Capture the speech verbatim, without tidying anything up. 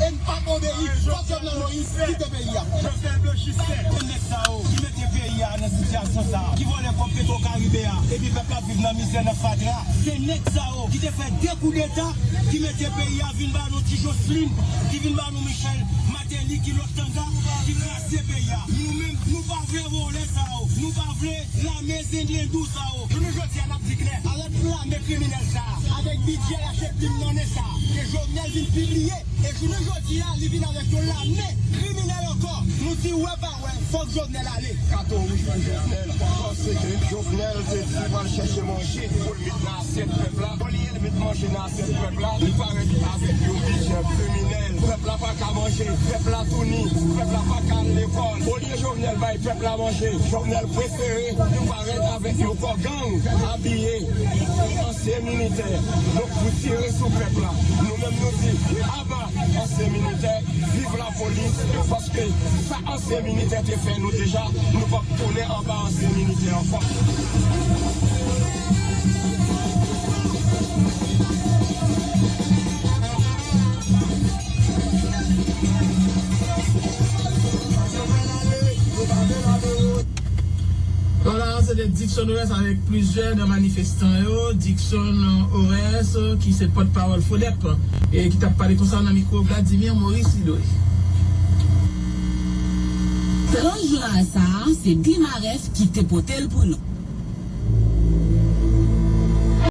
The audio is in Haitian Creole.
N p ap obeyi. Fòk Jovenel Moïse kite peyi a. Jovenel blanchistè. Se nèg sa yo ki mete peyi a nan sitiyasyon sa a, ki vòlè kòb Petro Caribe a, epi pèp la ap viv nan mizè, nan fatra. Se nèg sa yo ki te fè de koudeta, ki mete peyi a, vin ba nou ti Jocelyn, ki vin ba nou Michel Martelly, ki lòt tanga, ki kraze peyi a. Nou menm, nou pa vle vòlè sa yo. Nou pa vle lame zenglen dou sa yo. Jounen jodi a, n ap di klè, avèk lame kriminèl sa a, avèk bidjè lache plim nan nen sa a, ke Jovenel vin pibliye, e jounen jodi a, li vin avèk yon lame kriminèl ankò. Nou di wè pa wè, fòk Jovenel ale. Kato wouj pou Jovenel, paske Jovenel te di pral chèche manje pou l met nan asyèt pèp la. Olye l met manje nan asyèt pèp la, li parèt avèk yon bidjè kriminèl. Pèp la pa ka manje, pèp la touni, pèp la pa ka al lekòl. Olye Jovenel bay pèp la manje, Jovenel prefere li parèt avèk yon kò gang abiye ansyen militè. Donk, pou tire sou pèp la. Nou menm, nou di, aba ansyen militè, viv lapolis, paske sa ansyen militè te fè nou deja, nou p ap tounen anba ansyen militè ankò. Vwala, se te Dickson Orès avèk plizyè nan manifestan yo. Dickson Orès, ki se pòtpawòl Fodep, e ki t ap pale konsa nan mikwo Vladimir Maurice Lidoy. Trant jen a sa a, se Klimaref ki te pote l pou nou.